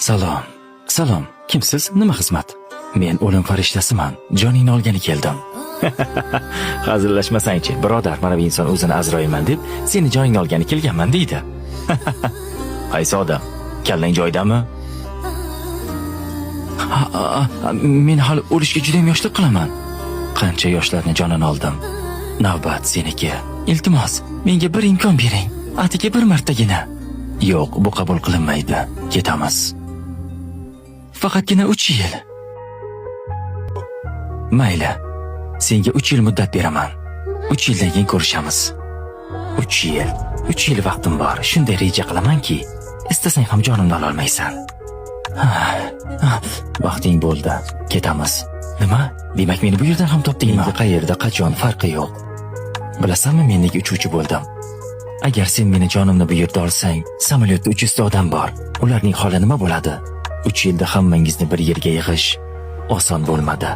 Salom. Salom. Kimsiz? Nima xizmat? Men o'lim farishtasiman. Joningni olgani keldim. Hazillashmasangchi, birodar, mana bu inson o'zini Azroilman deb, seni joningni olgani kelganman deydi. Qaysi odam? Kallang joyidami? Ha, men hali o'lishga juda ham yoshlik qilaman. Qancha yoshlarni jonini oldim. Navbat seniki. Iltimos, menga bir imkon bering. Atigi bir martagina. Yo'q, bu qabul qilinmaydi. Ketamiz. Faqatgina 3 yil. Mayli. Senga 3 yil muddat beraman. 3 yildan keyin ko'rishamiz. 3 yil. 3 yil vaqtim bor. Shunday reja qilamanki, istasang ham jonimni ololmaysan. Ha, vaqting bo'ldi. Ketamiz. Nima? Demak, meni bu yerdan ham topdingmi? Menga qayerda, qachon farqi yo'q. Bilasanmi, men nega uchuvchi bo'ldim? Agar sen meni jonimni bu yerda olsang, samolyotda 300 ta odam bor. Ularning holi nima bo'ladi? 3 yilda hammangizni bir yerga yig'ish oson bo'lmadi.